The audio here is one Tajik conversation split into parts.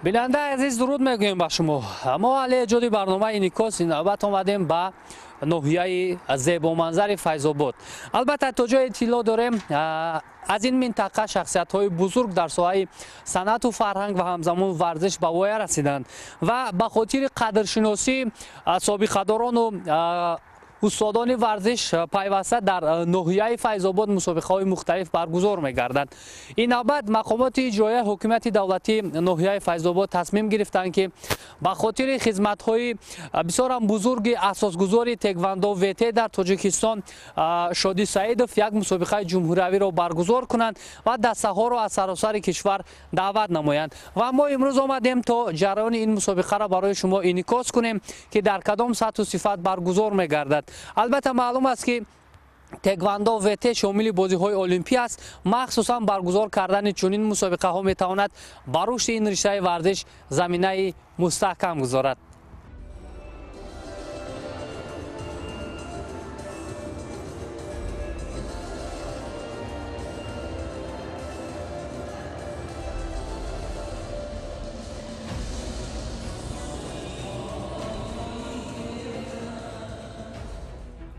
Бинандаи азиз, дуруд мегӯем ба шумо. Мо аҳли эҷоди барномаи Инъикос ин навбат омадем ба ноҳияи зебоманзари Файзобод. Албатта, то ҷое иттилоъ дорем, аз ин минтақа шахсиятҳои бузург дар соҳаи санъату фарҳанг ва ҳамзамон варзиш ба воя расиданд ва ба хотири қадршиносӣ собиқадорону устодони варзиш пайваста дар ноҳияи Файзобод мусобиқаҳои мухталиф баргузор мегарданд. Ин навбат мақомоти иҷроияи ҳокимияти давлатии ноҳияи Файзобод тасмим гирифтанд, ки ба хотири хизматҳои бисёрам бузурги асосгузори теквандо ВТ дар Тоҷикистон Шодӣ Саидов як мусобиқаи ҷумҳуриявиро баргузор кунанд ва дастаҳоро аз саросари кишвар даъват намоянд. Ва мо имрӯз омадем, то ҷараёни ин мусобиқаро барои шумо инъикос кунем, ки дар кадом сатҳу сифат баргузор мегардад. Албатта, маълум аст, ки теквандо ВТ шомили бозиҳои олимпӣ аст. Махсусан баргузор кардани чунин мусобиқаҳо метавонад ба рушди ин риштаи варзиш заминаи мустаҳкам гузорад.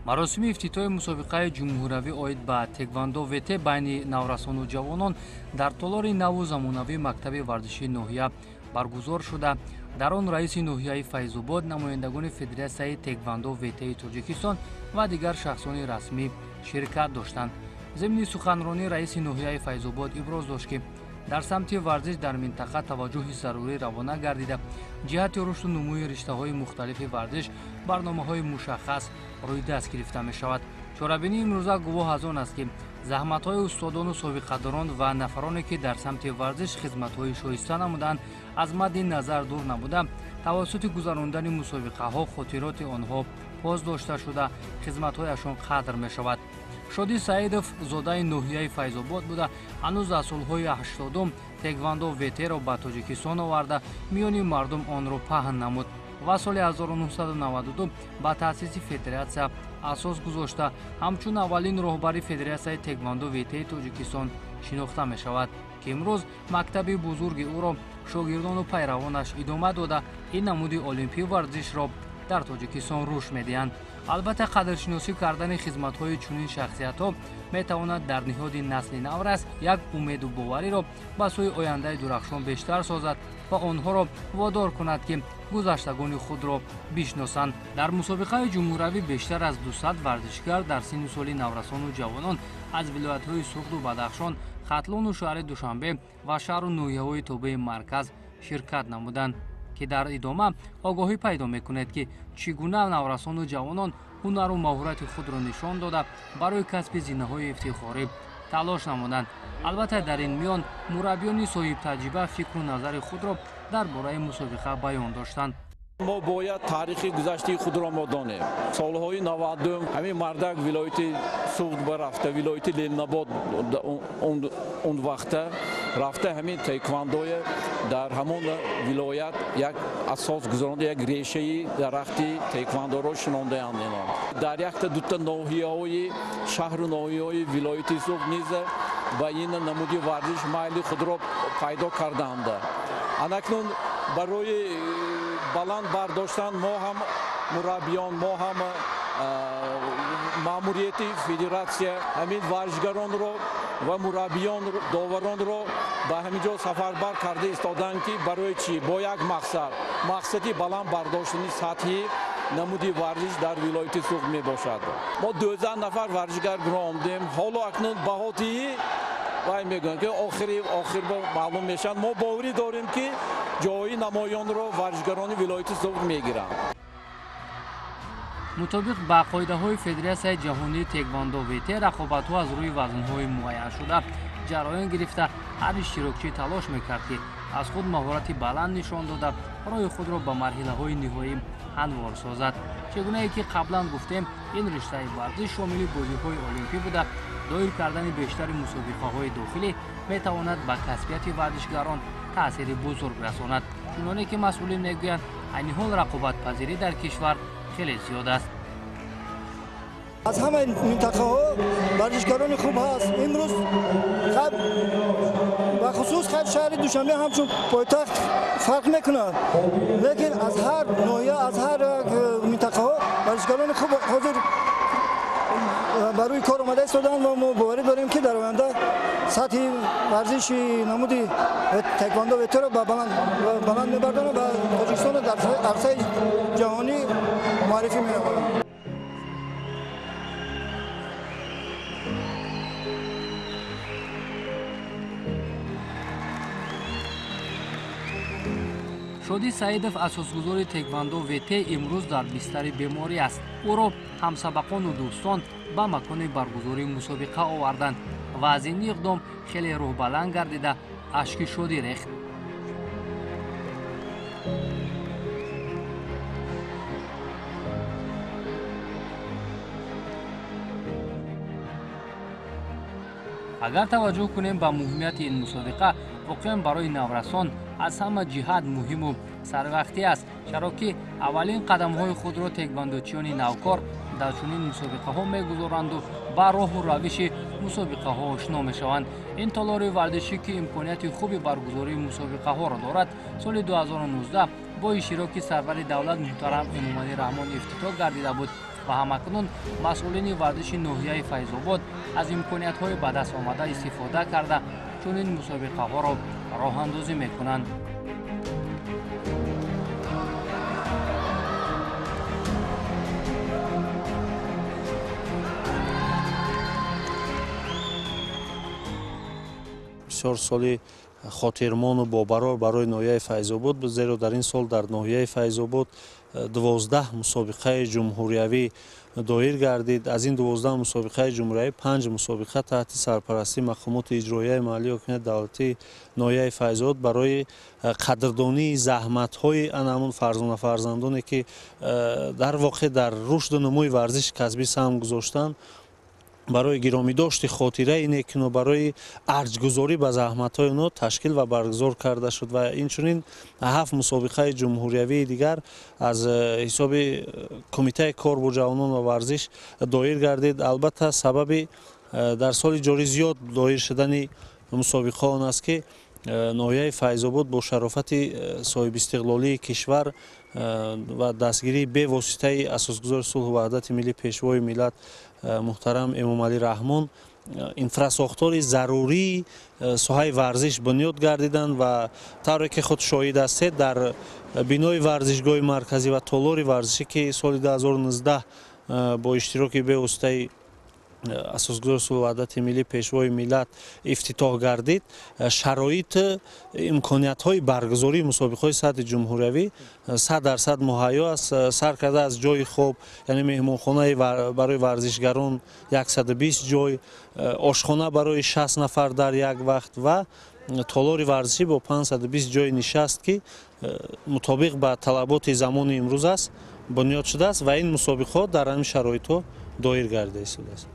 Маросими ифтитоҳи мусобиқаи ҷумҳуриявӣ оид ба теквандо ВТ байни наврасону ҷавонон дар толори наву замонавии мактаби варзишии ноҳия баргузор шуда, дар он раиси ноҳияи Файзобод, намояндагони Федератсияи теквандо ВТи Тоҷикистон ва дигар шахсони расмӣ ширкат доштанд. Зимни суханронӣ раиси ноҳияи Файзобод иброз дошт, ки дар самти варзиш дар минтақа таваҷҷӯҳи зарурӣ равона гардида, ҷиҳати рушду нумӯи риштаҳои мухталифи варзиш барномаҳои мушаххас рӯи даст гирифта мешавад. Чорабинии имрӯза гувоҳ аз он аст, ки заҳматҳои устодону собиқадорон ва нафароне, ки дар самти варзиш хизматҳои шоиста намуданд, аз мадди назар дур набуда, тавассути гузарондани мусобиқаҳо хотироти онҳо пос дошта шуда, хизматҳояшон қадр мешавад. Шодӣ Саидов зодаи ноҳияи Файзобод буда, ҳанӯз аз солҳои 80-ум теквандо ВТ-ро ба Тоҷикистон оварда, миёни мардум онро паҳн намуд ва соли 1992 ба таъсиси федератсия асос гузошта, ҳамчун аввалин роҳбари Федератсияи теквандо ВТи Тоҷикистон шинохта мешавад, ки имрӯз мактаби бузурги ӯро шогирдону пайравонаш идома дода, ин намуди олимпии варзишро дар Тоҷикистон рушд медиҳанд. Албатта, қадршиносӣ кардани хизматҳои чунин шахсиятҳо метавонад дар ниҳоди насли наврас як умеду бовариро ба сӯи ояндаи дурахшон бештар созад ва онҳоро водор кунад, ки гузаштагони худро бишносанд. Дар мусобиқаи ҷумҳуриявӣ бештар аз 200 варзишгар дар синну соли наврасону ҷавонон аз вилоятҳои Суғду Бадахшон, Хатлону шаҳри Душанбе ва шаҳру ноҳияҳои тобеи марказ ширкат намуданд, ки дар идома огоҳӣ пайдо мекунед, ки чӣ гуна наврасону ҷавонон ҳунару маҳорати худро нишон дода, барои касби зинаҳои ифтихорӣ талош намуданд. Албатта, дар ин миён мураббиёни соҳибтаҷриба фикру назари худро дар бораи мусобиқа баён доштанд. Мо бояд таърихи гузаштаи худро мо донем. Солҳои 90-ум ҳамин мардак вилояти Суғд ба рафта, вилояти Ленинобод он вақта рафта, ҳамин таеквондоя дар ҳамон вилоят як асос гузаронда, як решаи дарахти таеквондоро шинондаанд. Ино дар якта дута ноҳияҳои шаҳру ноҳияҳои вилояти Суғд низ ба ин намуди варзиш майли худро пайдо карданд. Анакнун барои баланд бардоштан мо ҳам мураббиён, мо ҳам маъмурияти федератсия ҳамин варзишгаронро ва мураббиён, доваронро ба ҳамин ҷо сафарбар карда истоданд, ки барои чӣ? Бо як мақсад, мақсади баланд бардоштани сатҳи намуди варзиш дар вилояти Суғд мебошад. Мо 12 нафар варзишгар гиромдем. Ҳоло акнун баҳотии вай мегӯянд, ки охири охир маълум мешаванд. Мо боварӣ дорем, ки ҷои намоёнро варзишгарони вилояти Суғд мегиранд. Мутобиқ ба қоидаҳои Федератсияи ҷаҳонии теквандо ВТ, рақобатҳо аз рӯи вазнҳои муайяншуда ҷараён гирифта, ҳар иштирокчӣ талош мекард, ки аз худ маҳорати баланд нишон дода, роҳи худро ба марҳилаҳои ниҳоӣ ҳамвор созад. Чӣ гунае ки қаблан гуфтем, ин риштаи варзиш шомили бозиҳои олимпӣ буда, доир кардани бештари мусобиқаҳои дохилӣ метавонад ба касбияти варзишгарон таъсири бузург расонад. Чуноне ки масъулин мегӯянд, айни ҳол рақобатпазирӣ дар кишвар хеле зиёд аст. Аз ҳамаи минтақаҳо варзишгарони хуб ҳаст. Имрӯз бахусус Бахусус шаҳри Душанбе ҳамчун пойтахт фарқ мекунад, лекин аз ҳар ноҳия, аз ҳар минтақаҳо варзишгарони хуб ҳозир ба рӯи кор омада истоданд ва мо боварӣ дорем, ки дар оянда сатҳи варзиши намуди таеквондо ВТ-ро ба баланд мебардоранд ва Тоҷикистонро дар арсаи ҷаҳонӣ муаррифӣ менамоянд. Шодӣ Саидов, асосгузори теквандо ВТ, имрӯз дар бистари беморӣ аст. Ӯро ҳамсабақону дӯстон ба макони баргузории мусобиқа оварданд ва аз ин иқдом хеле рӯҳбаланд гардида, ашки шодӣ рехт. Агар таваҷҷӯҳ кунем ба муҳимияти ин мусобиқа, воқеан барои наврасон аз ҳама ҷиҳат муҳиму сарвақтӣ аст, чаро ки аввалин қадамҳои худро теквандочиёни навкор дар чунин мусобиқаҳо мегузоранду ба роҳу равиши мусобиқаҳо ошно мешаванд. Ин толори варзишӣ, ки имконияти хуби баргузории мусобиқаҳоро дорад, соли 2019 бо иштироки сарвари давлат муҳтарам Эмомалӣ Раҳмон ифтитоҳ гардида буд ва ҳамакнун масъулини варзиши ноҳияи Файзобод аз имкониятҳои ба даст омада истифода карда, чунин мусобиқаҳоро роҳандозӣ мекунанд. Бисёр соли хотирмону бобарор барои ноҳияи Файзобод буд, зеро дар ин сол дар ноҳияи Файзобод 12 мусобиқаи ҷумҳуриявӣ доир гардид. Аз ин 12 мусобиқаи ҷумҳуриявӣ 5 мусобиқа таҳти сарпарастии мақомоти иҷроияи маҳаллии ҳокимияти давлатии ноҳияи Файзобод барои қадрдонии заҳматҳои ана ҳамун фарзона фарзандоне, ки дар воқеъ дар рушду нумӯи варзиши касбӣ саҳм гузоштанд, барои гиромидошти хотираи некино, барои арҷгузорӣ ба заҳматҳои онҳо ташкил ва баргузор карда шуд. Ва инчунин 7 мусобиқаи ҷумҳуриявии дигар аз ҳисоби Кумитаи кор бо ҷавонон ва варзиш доир гардид. Албатта, сабаби дар соли ҷорӣ зиёд доир шудани мусобиқаҳо он аст, ки ноҳияи Файзобод бо шарофати соҳибистиқлолии кишвар ва дастгирии бевоситаи асосгузори сулҳу ваҳдати миллӣ, пешвои миллат муҳтарам Эмомалӣ Раҳмон инфрасохтори зарурии соҳаи варзиш бунёд гардиданд ва тавре ки худ шоҳид ҳастед, дар бинои варзишгоҳи марказӣ ва толори варзишӣ, ки соли 2019 бо иштироки бевоситаи асосгузори сулҳу ваҳдати миллӣ, пешвои миллат ифтитоҳ гардид, шароит имкониятҳои баргузории мусобиқаҳои сатҳи ҷумҳуриявӣ 100% муҳайё аст. Сар карда аз ҷойи хоб, яъне меҳмонхонаи барои варзишгарон 120 ҷой, ошхона барои 60 нафар дар як вақт ва толори варзишӣ бо 520 ҷойи нишаст, ки мутобиқ ба талаботи замони имрӯз аст, бунёд шудааст ва ин мусобиқаҳо дар ҳамин шароитҳо доир гардида истодааст.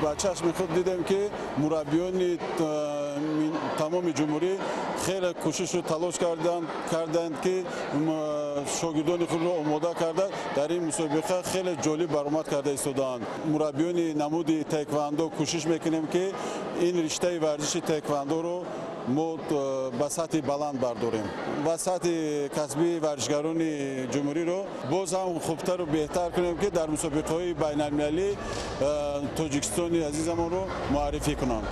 Ба чашми худ дидем, ки мураббиёни тамоми ҷумҳурӣ хеле кӯшишу талош карданд, ки шогирдони худро омода карда, дар ин мусобиқа хеле ҷолиб баромад карда истодаанд. Мураббиёни намуди таеквандо кӯшиш мекунем, ки ин риштаи варзиши таеквандоро мо ба сатҳи баланд бардорем ва сатҳи касбии варзишгарони ҷумҳуриро боз ҳам хубтару беҳтар кунем, ки дар мусобиқаҳои байналмилалӣ Тоҷикистони азизамонро муаррифӣ кунанд.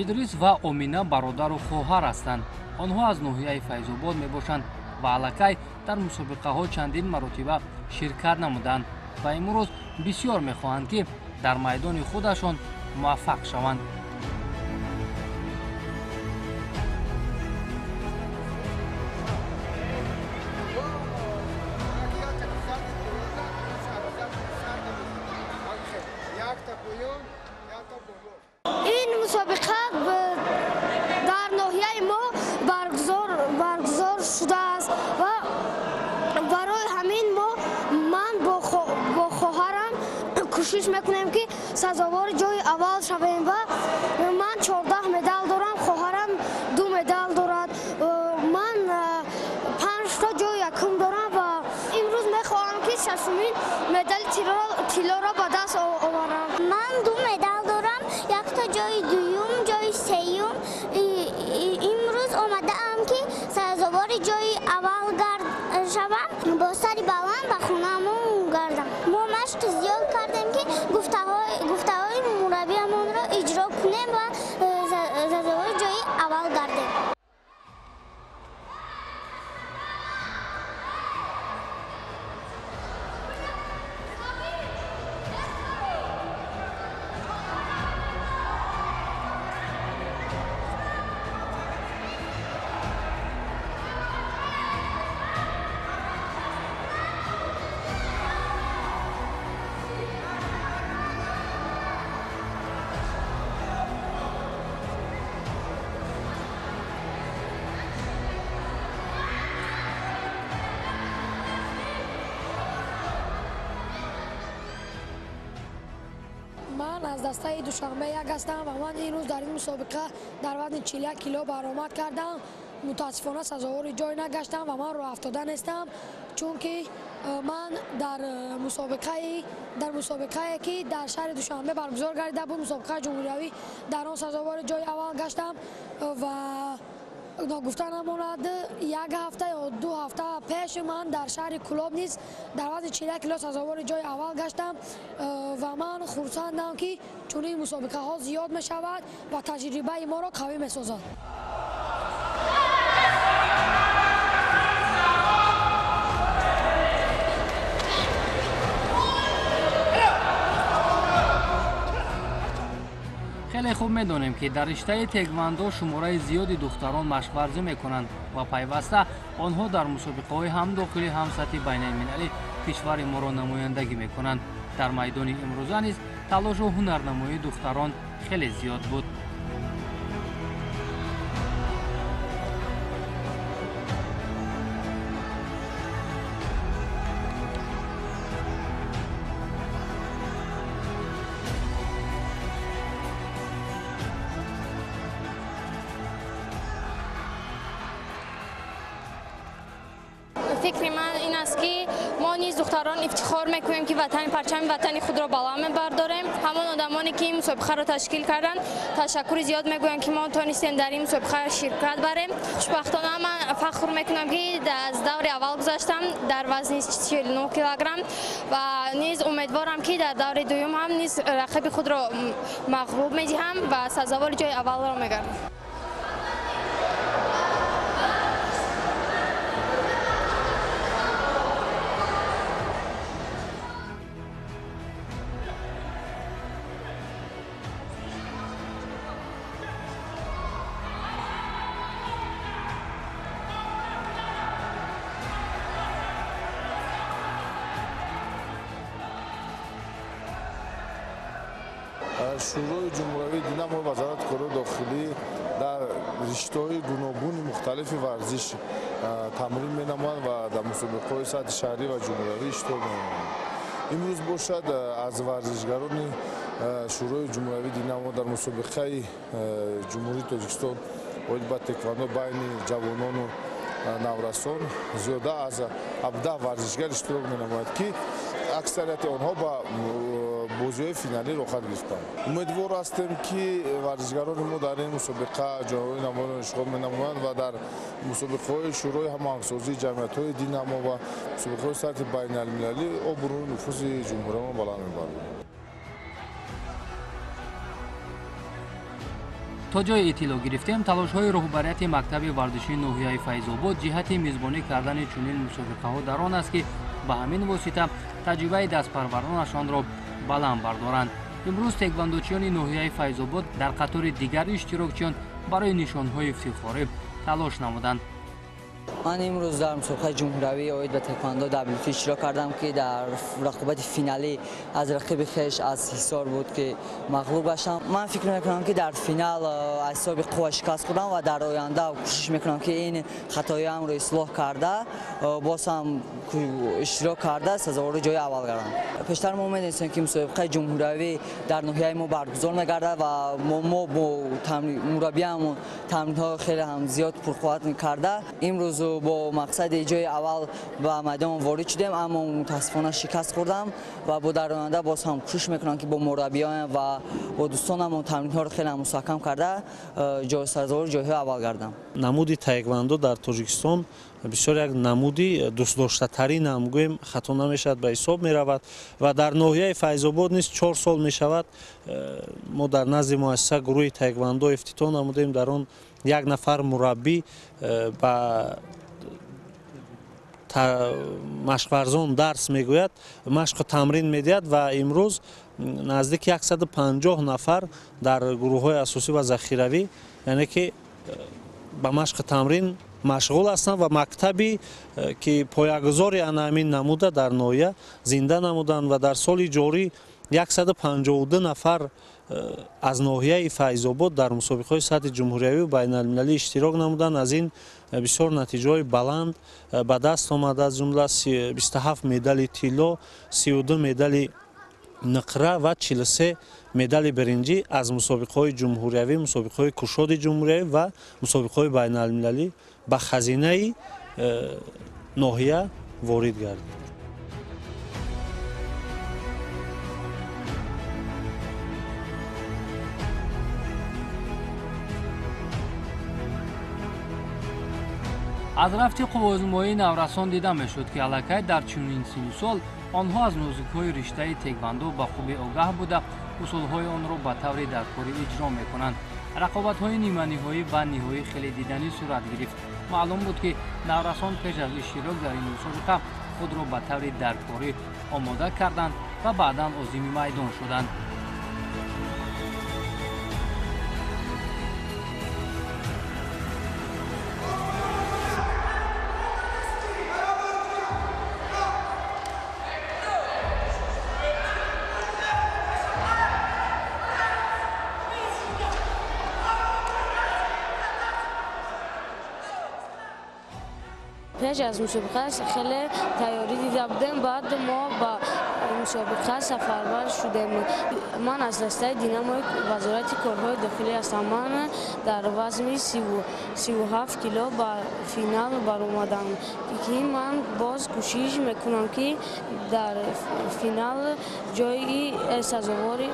Идрис ва Омина бародару хоҳар ҳастанд. Онҳо аз ноҳияи Файзобод мебошанд ва аллакай дар мусобиқаҳо чандин маротиба ширкат намуданд ва имрӯз бисёр мехоҳанд, ки дар майдони худашон муваффақ шаванд. Ин мусобиқа дар ноҳияи мо баргузор шудааст ва барои ҳамин ман бо хоҳарам кӯшиш мекунем, ки сазовори ҷои аввал шавем ва ман 14 медал дорам, хоҳарам 2 медал дорад. Ман 5 ҷои якум дорам ва имрӯз мехоҳам, ки шашумин медали тиллоро ба даст оварам. Ман 2 медал дорам, якта ҷои дуюм, ҷои сеюм. Имрӯз омадаам, ки сазовори ҷои аввал шавам, бо сари баланд ба хонаамон гардам. Мо машқ зиёд кардем, ки гуфтаҳои мураббиамонро иҷро кунем ва сазовори ҷои аввал гардем. Ман аз дастаи Душанбе як ҳастам ва ман имрӯз дар ин мусобиқа дар вазни 41 кило баромад кардам. Мутаассифона сазовори ҷой нагаштам ва ман роҳафтода нестам, чунки ман дар мусобиқае ки дар шаҳри Душанбе баргузор гардида буд, мусобиқаи ҷумҳуриявӣ, дар он сазовори ҷои аввал гаштам ва ногуфта намонад, як ҳафта ё 2 ҳафта пеш ман дар шаҳри Кулоб низ дар вазни 41 кило сазовори ҷои аввал гаштам ва ман хурсандам, ки чунин мусобиқаҳо зиёд мешавад ва таҷрибаи моро қавӣ месозад. Хеле хуб медонем, ки дар риштаи теквандо шумораи зиёди духтарон машқварзӣ мекунанд ва пайваста онҳо дар мусобиқаҳои ҳам дохилӣ, ҳам сатҳи байналмилалӣ кишвари моро намояндагӣ мекунанд. Дар майдони имрӯза низ талошу ҳунарнамоии духтарон хеле зиёд буд. Фикри ман ин аст, ки мо низ духтарон ифтихор мекунем, ки парчами ватани худро баланд мебардорем. Ҳамон одамоне, ки ин мусобиқаро ташкил карданд, ташаккури зиёд мегӯям, ки мо тонистем дар ин мусобиқа ширкат барем. Хушбахтона ман фахр мекунам, ки аз даври аввал гузаштам дар вазни 49 килограмм ва низ умедворам, ки дар даври дуюм ҳам низ рақиби худро мағлуб медиҳам ва сазовори ҷои аввалро мегардам. Шӯрои ҷумҳуриявии Динамо Вазорати корҳои дохилӣ дар риштаҳои гуногуни мухталифи варзиш тамрин менамоянд ва дар мусобиқаҳои сатҳи шаҳрӣ ва ҷумҳуриявӣ иштирок менамоянд. Имрӯз бошад, аз варзишгарони Шӯрои ҷумҳуриявии Динамо дар мусобиқаи Ҷумҳурии Тоҷикистон оид ба теквандо байни ҷавонону наврасон зиёда аз 17 варзишгар иштирок менамояд, ки аксарияти онҳо ба бозиҳои финалӣ роҳхат гирифтанд. Умедвор ҳастем, ки варзишгарони мо дар ин мусобиқа ҷойҳои намоёнро ишғол менамоянд ва дар мусобиқаҳои Шӯрои ҳамоҳангсозии ҷамъиятҳои Динамо ва мусобиқаҳои сатҳи байналмилалӣ обрӯи нуфузи ҷумҳуриямон баланд мебаранд. То ҷое иттилоъ гирифтем, талошҳои роҳбарияти мактаби варзишии ноҳияи Файзобод ҷиҳати мизбонӣ кардани чунин мусобиқаҳо дар он аст, ки ба ҳамин восита таҷрибаи дастпарваронашонро баланд бардоранд. Имрӯз теквандочиёни ноҳияи Файзобод дар қатори дигар иштирокчиён барои нишонҳои ифтихорӣ талош намуданд. Ман имрӯз дар мусобиқаи ҷумҳуриявӣ оид ба теквандо WT иштирок кардам, ки дар рақобати финалӣ аз рақиби хеш аз Ҳисор буд, ки мағлуб гаштам. Ман фикр мекунам, ки дар финал аз ҳисоби қувва шикаст хӯрдам ва дар оянда кӯшиш мекунам, ки ин хатоямро ислоҳ карда, боз ҳам иштирок карда сазовори ҷои аввал гардам. Пештар мо медонистем, ки мусобиқаи ҷумҳуриявӣ дар ноҳияи мо баргузор мегардад ва мо бо мураббиямон тамринҳо хеле ҳам зиёд пурқувват карда имрӯз бо мақсади ҷои аввал ба майдон ворид шудем, аммо мутаассифона шикаст хӯрдам ва бо дар оянда боз ҳам кӯшиш мекунам, ки бо мураббиёям ва бо дӯстонамон тамринҳоро хеле ҳам мустаҳкам карда сазовори ҷойҳои аввал гардам. Намуди таеквандо дар Тоҷикистон бисёр як намуди дӯстдоштатарин ҳам гӯем хато намешавад, ба ҳисоб меравад ва дар ноҳияи Файзобод низ 4 сол мешавад мо дар назди муассиса гурӯҳи таеквандо ифтитоҳ намудем. Дар он як нафар мураббӣ ба машқварзон дарс мегӯяд, машқу тамрин медиҳад ва имрӯз наздики 150 нафар дар гурӯҳҳои асосӣ ва захиравӣ, яъне ки ба машқу тамрин машғул ҳастанд ва мактабе ки поягузори ана ҳамин намуда дар ноҳия зинда намуданд ва дар соли ҷорӣ 152 нафар аз ноҳияи Файзобод дар мусобиқаҳои сатҳи ҷумҳуриявӣ ва байналмилалӣ иштирок намуданд. Аз ин бисёр натиҷаҳои баланд ба даст омада, аз ҷумла 27 медали тилло, 32 медали нуқра ва 43 медали биринҷӣ аз мусобиқаҳои ҷумҳуриявӣ, мусобиқаҳои кушоди ҷумҳуриявӣ ва мусобиқаҳои байналмилалӣ ба хазинаи ноҳия ворид гардид. Аз рафти қувваозмоии наврасон дида мешуд, ки аллакай дар чунин синну сол онҳо аз нозукҳои риштаи теквандо ба хубӣ огаҳ буда, усулҳои онро ба таври даркорӣ иҷро мекунанд. Рақобатҳои ниманиҳоӣ ва ниҳоӣ хеле диданӣ сурат гирифт. Маълум буд, ки наврасон пеш аз иштирок дар ин мусобиқа худро ба таври даркорӣ омода карданд ва баъдан озими майдон шуданд. Пеш аз мусобиқа хеле тайёрӣ дида будем, баъд мо ба мусобиқа сафарбар шудем. Ман аз дастаи Динамои Вазорати корҳои дохилӣ ҳастам. Ман дар вазни 37 кило ба финал баромадам, ки ман боз кӯшиш мекунам, ки дар финал ҷои сазовори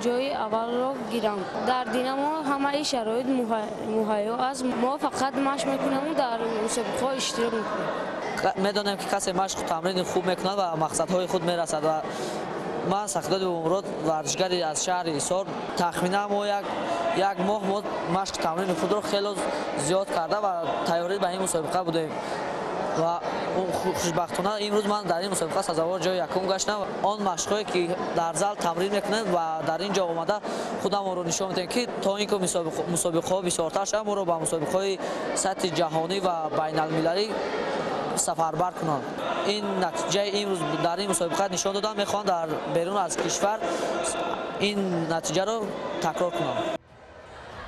ҷои аввалро гирам. Дар Динамо ҳамаи шароит муҳайё аст. Мо фақат машқ мекунем, дар мусобиқаҳо иштирок мекунем. Медонем, ки касе машқу тамрини хуб мекунад ва мақсадҳои худ мерасад ва ман Сахидоди Бобомурод, варзишгари аз шаҳри Ҳисор, тахминан мо як моҳ мо машқу тамрини худро хело зиёд карда ва тайёрӣ ба ин мусобиқа будем ва хушбахтона имрӯз ман дар ин мусобиқа сазовор ҷои якум гаштам. Он машқҳое ки дар зал тамрин мекунем ва дар ин ҷо омада худамонро нишон медиҳем, ки то ин ки мусобиқаҳо бисёртар шаванд, моро ба мусобиқаҳои сатҳи ҷаҳонӣ ва байналмилалӣ сафарбар кунанд. Ин натиҷаи имрӯз дар ин мусобиқа нишон додам, мехоҳам дар берун аз кишвар ин натиҷаро такрор кунам.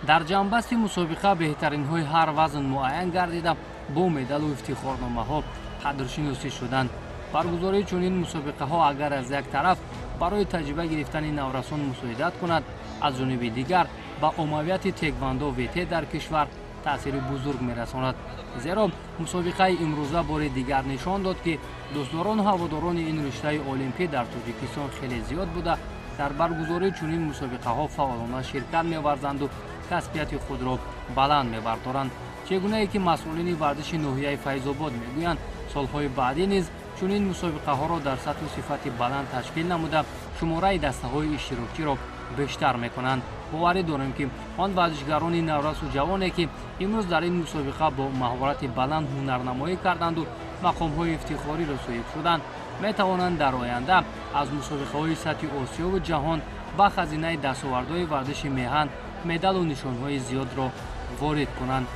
Дар ҷамъбасти мусобиқа беҳтаринҳои ҳар вазн муайян гардида, бо медалу ифтихорномаҳо қадршиносӣ шуданд. Баргузории чунин мусобиқаҳо агар аз як тараф барои таҷриба гирифтани наврасон мусоидат кунад, аз ҷониби дигар ба оммавияти теквандо ВТ дар кишвар таъсири бузург мерасонад. Зеро мусобиқаи имрӯза бори дигар нишон дод, ки дӯстдорону ҳаводорони ин риштаи олимпӣ дар Тоҷикистон хеле зиёд буда, Дар баргузории чунин мусобиқаҳо фаъолона ширкат меварзанду касбияти худро баланд мебардоранд. Чӣ гунае ки масъулини варзиши ноҳияи Файзобод мегӯянд, солҳои баъдӣ низ чунин мусобиқаҳоро дар сатҳу сифати баланд ташкил намуда, шумораи дастаҳои иштирокчиро бештар мекунанд. Боварӣ дорем, ки он варзишгарони наврасу ҷавоне, ки имрӯз дар ин мусобиқа бо маҳорати баланд ҳунарнамоӣ карданду мақомҳои ифтихориро соҳиб шуданд, метавонанд дар оянда аз мусобиқаҳои сатҳи Осиёву ҷаҳон ба хазинаи дастовардҳои варзиши меҳан медалу нишонҳои зиёдро ворид кунанд.